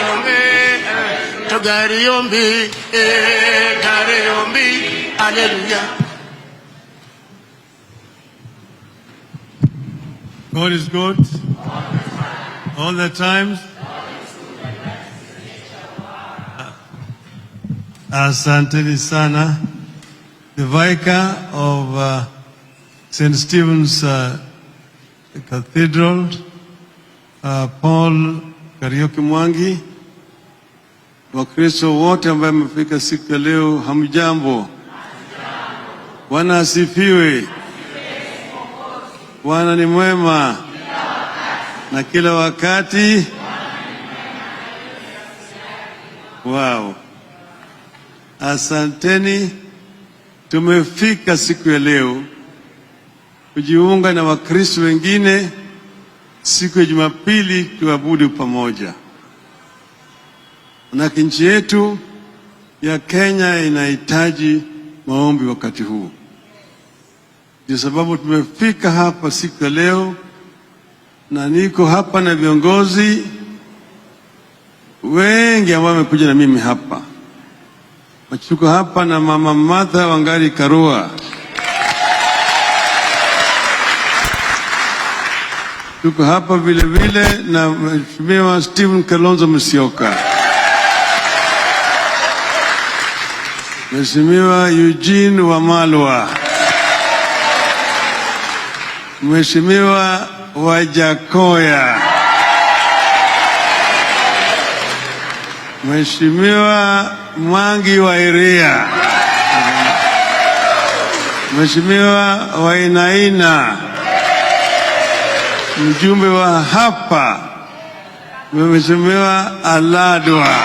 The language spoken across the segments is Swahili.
Yombi, to gari yombi, gari yombi, hallelujah. God is good all the times. Asanteni sana. The Vicar of St. Stephen's Cathedral, Paul Kariuki Mwangi, Wakristo wote ambaye mmefika siku ya leo, hamjambo? Bwana asifiwe. Bwana ni mwema na kila wakati. Wow, asanteni. Tumefika siku ya leo kujiunga na Wakristo wengine siku ya Jumapili tuabudu pamoja. Manake nchi yetu ya Kenya inahitaji maombi wakati huu. Ndio sababu tumefika hapa siku ya leo, na niko hapa na viongozi wengi ambao wamekuja na mimi hapa. Tuko hapa na Mama Martha Wangari Karua, tuko hapa vile vile na Mheshimiwa Stephen Kalonzo Musyoka, Mheshimiwa Eugene Wamalwa, Mheshimiwa Wajakoya, Mheshimiwa Mwangi wa Iria, Mheshimiwa Wainaina, mjumbe wa hapa Mheshimiwa Aladwa.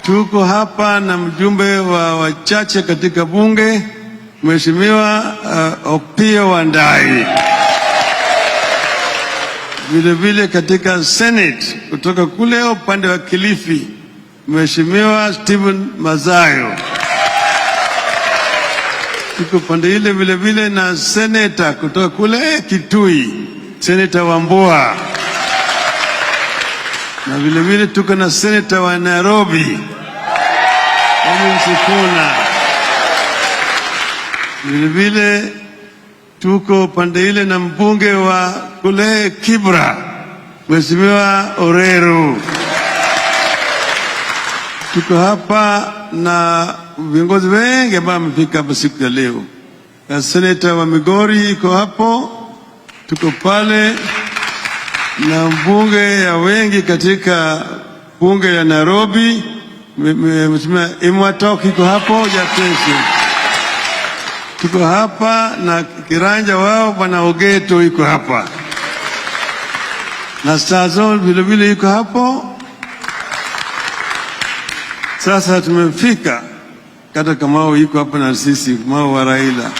Tuko hapa na mjumbe wa wachache katika bunge Mheshimiwa Opiyo Wandayi. Vile vile katika Senate kutoka kule upande wa Kilifi Mheshimiwa Stephen Mazayo. Tuko pande ile vile vile na seneta kutoka kule Kitui, Seneta Wambua, na vile vile tuko na seneta wa Nairobi Edwin Sifuna. Vile vile tuko pande ile na mbunge wa kule Kibra Mheshimiwa Orero. Tuko hapa na viongozi wengi ambao wamefika hapa siku ya leo. Na seneta wa Migori iko hapo, tuko pale na mbunge ya wengi katika bunge ya Nairobi Mheshimiwa Imwatok iko hapo Jatesi. Tuko hapa na kiranja wao Bwana Ogeto iko hapa na Stazo vile vile iko hapo. Sasa tumefika kata Kamau iko hapa na sisi Kamau wa Raila.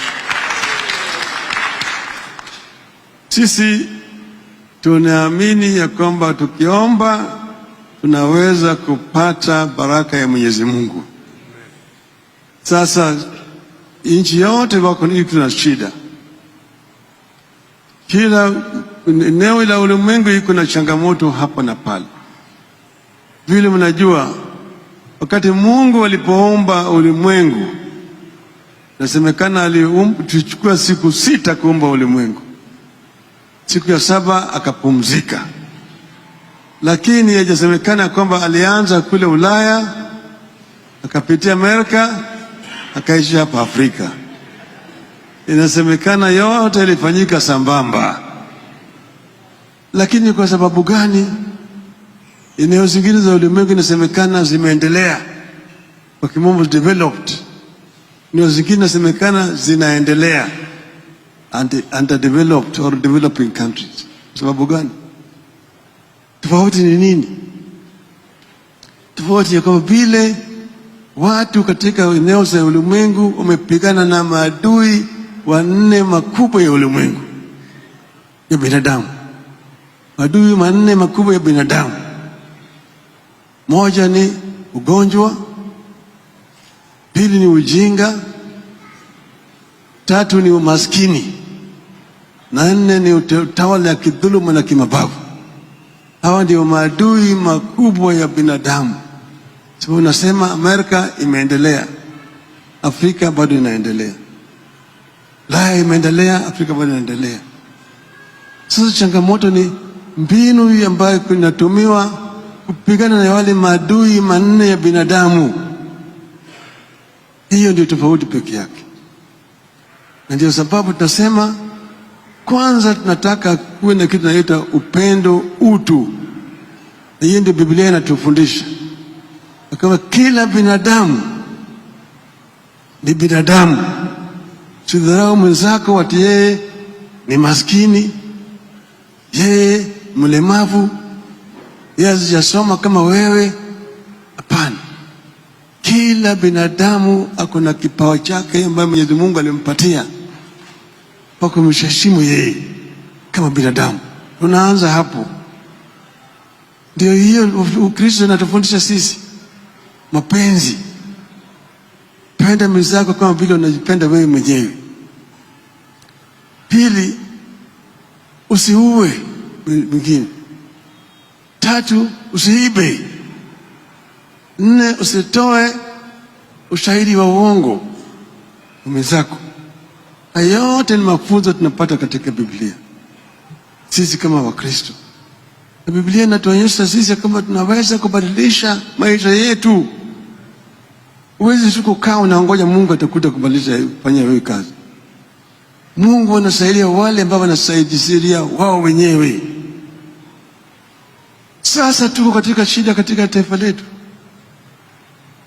Sisi tunaamini ya kwamba tukiomba tunaweza kupata baraka ya Mwenyezi Mungu. Sasa nchi yote wako iko na shida, kila eneo la ulimwengu iko na changamoto hapa na pale. Vile mnajua, wakati Mungu alipoumba ulimwengu, nasemekana alichukua siku 6 kuumba ulimwengu, siku ya 7 akapumzika. Lakini haijasemekana kwamba alianza kule Ulaya akapitia Amerika akaishi hapa Afrika. Inasemekana yote ilifanyika sambamba. Lakini kwa sababu gani eneo zingine za ulimwengu inasemekana zimeendelea, kwa kimombo developed, eneo zingine inasemekana zinaendelea, underdeveloped or developing countries? Kwa sababu gani? Tofauti ni nini? Tofauti ya kwamba vile watu katika eneo za ulimwengu wamepigana na maadui wanne makubwa ya ulimwengu ya binadamu. Maadui manne makubwa ya binadamu. Moja ni ugonjwa, pili ni ujinga, tatu ni umaskini, na nne ni utawala ya kidhuluma na kimabavu. Hawa ndio maadui makubwa ya binadamu. Sababu unasema Amerika imeendelea, Afrika bado inaendelea. Ulaya imeendelea, Afrika bado inaendelea. Sasa changamoto ni mbinu hii ambayo inatumiwa kupigana na wale maadui manne ya binadamu. Hiyo ndio tofauti peke yake, na ndio sababu tunasema kwanza tunataka kuwe na kitu tunaita upendo, utu. Na hiyo ndio Biblia inatufundisha kama kila binadamu ni binadamu. Usidharau mwenzako ati yeye ni maskini, yeye mlemavu, yeye hajasoma kama wewe. Hapana, kila binadamu ako na kipawa chake ambayo Mwenyezi Mungu alimpatia kwa kumheshimu yeye kama binadamu. Tunaanza hapo, ndio hiyo Ukristo inatufundisha sisi mapenzi. Penda mwenzako kama vile unajipenda wewe mwenyewe. Pili, usiue mwingine. Tatu, usiibe. Nne, usitoe ushahidi wa uongo mwenzako. Haya yote ni mafunzo tunapata katika Biblia sisi kama Wakristo, na Biblia inatuonyesha sisi kama tunaweza kubadilisha maisha yetu. Huwezi tu kukaa unaongoja Mungu atakuja kubadilisha kufanya wewe kazi. Mungu anasaidia wale ambao wanasaidia wao wenyewe. Sasa tuko katika shida katika taifa letu,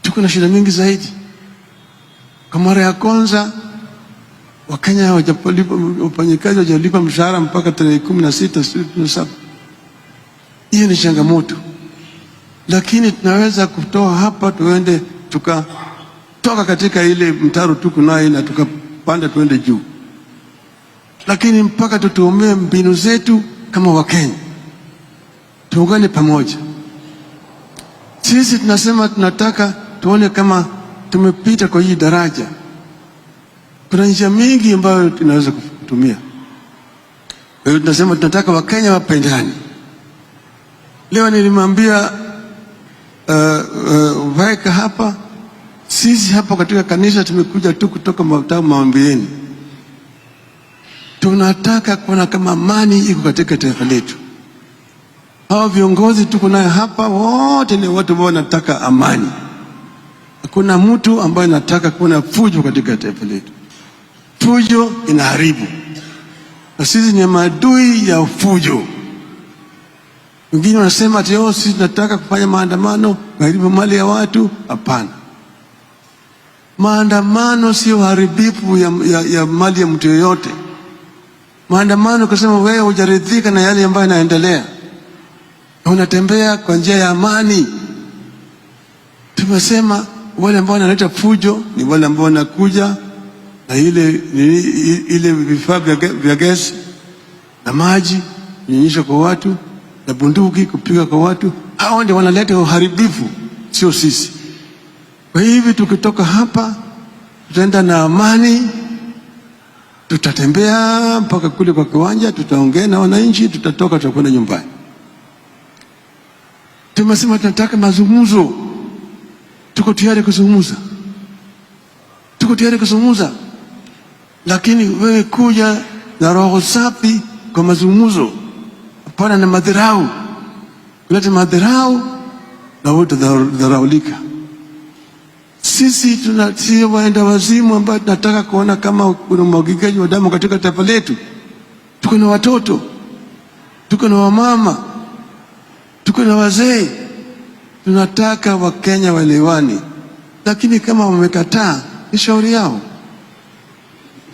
tuko na shida mingi zaidi. Kwa mara ya kwanza Wakenya hawajalipa, wafanyikazi hawajalipa mshahara mpaka tarehe 16, 17. Hiyo ni changamoto, lakini tunaweza kutoa hapa tuende tukatoka katika ile mtaro tuko nayo na tukapanda tuende juu, lakini mpaka tutumie mbinu zetu kama Wakenya, tuungane pamoja. Sisi tunasema tunataka tuone kama tumepita kwa hii daraja. Kuna njia mingi ambayo tunaweza kutumia. Kwa hiyo tunasema tunataka Wakenya wapendane. Leo nilimwambia Vaika hapa, sisi hapa katika kanisa tumekuja tu kutoka maombieni. Tunataka kuona kama amani iko katika taifa letu. Hawa viongozi tuko nayo hapa wote ni watu ambao wanataka amani. Hakuna mtu ambaye anataka kuona fujo katika taifa letu. Fujo inaharibu, na sisi ni maadui ya fujo. Wengine wanasema ati oh, sisi tunataka kufanya maandamano kuharibu mali ya watu. Hapana, maandamano sio uharibifu ya mali ya mtu yoyote. Maandamano kusema wewe hujaridhika na yale ambayo yanaendelea, unatembea kwa njia ya amani. Tumesema wale ambao wanaleta fujo ni wale ambao wanakuja na ile vifaa vya gesi na maji kunyunyisha kwa watu na bunduki kupiga kwa watu. Hao ndio wanaleta uharibifu, sio sisi. Kwa hivi tukitoka hapa tutaenda na amani, tutatembea mpaka kule kwa kiwanja, tutaongea na wananchi, tutatoka, tutakwenda nyumbani. Tumesema tunataka mazungumzo, tuko tayari kuzungumza, tuko tayari kuzungumza, lakini wewe kuja na roho safi kwa mazungumzo, hapana na madharau. Kuleta madharau na wewe utadharaulika. Sisi sio waenda wazimu ambao tunataka kuona kama kuna umwagikaji wa damu katika taifa letu. Tuko na watoto, tuko na wamama, tuko na wazee. Tunataka Wakenya waelewani, lakini kama wamekataa ni shauri yao.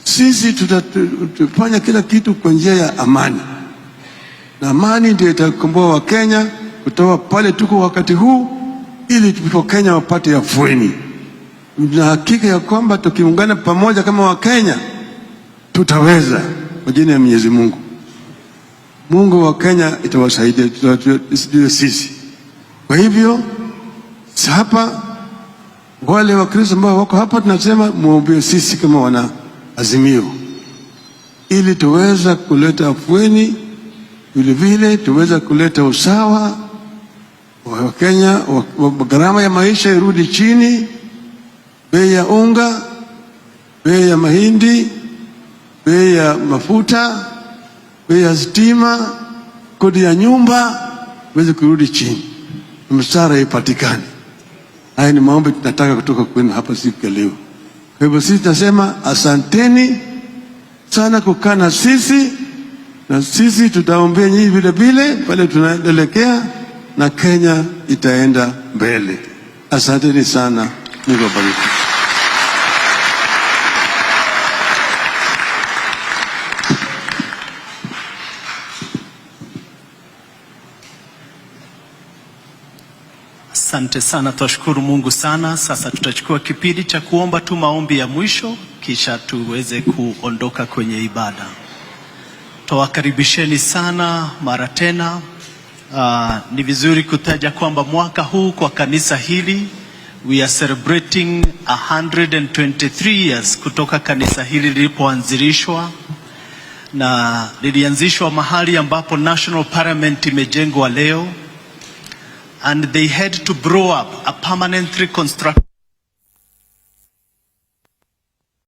Sisi tutafanya kila kitu kwa njia ya amani, na amani ndio itakomboa Wakenya kutoka pale tuko wakati huu, ili Wakenya wapate afueni. Na hakika ya kwamba tukiungana pamoja kama Wakenya tutaweza, kwa jina ya Mwenyezi Mungu. Mungu wa Kenya itawasaidia sisi. Kwa hivyo hapa wale Wakristo ambao wako hapa tunasema muombe sisi kama wana Azimio, ili tuweza kuleta afueni, Vile vile tuweza kuleta usawa wa Wakenya, gharama ya maisha irudi chini, bei ya unga, bei ya mahindi, bei ya mafuta, bei ya stima, kodi ya nyumba iweze kurudi chini, mshahara ipatikane. Haya ni maombi tunataka kutoka kwenu hapa siku ya leo. Kwa hivyo sisi tunasema asanteni sana kukaa na sisi, na sisi tutaombea nyinyi vile vile pale tunaelekea, na Kenya itaenda mbele. Asanteni sana, Mungu awabariki. Asante sana, twashukuru Mungu sana. Sasa tutachukua kipindi cha kuomba tu maombi ya mwisho, kisha tuweze kuondoka kwenye ibada. Twawakaribisheni sana mara tena. Ni vizuri kutaja kwamba mwaka huu kwa kanisa hili we are celebrating 123 years kutoka kanisa hili lilipoanzilishwa, na lilianzishwa mahali ambapo National Parliament imejengwa leo, and they had to blow up a permanently constructed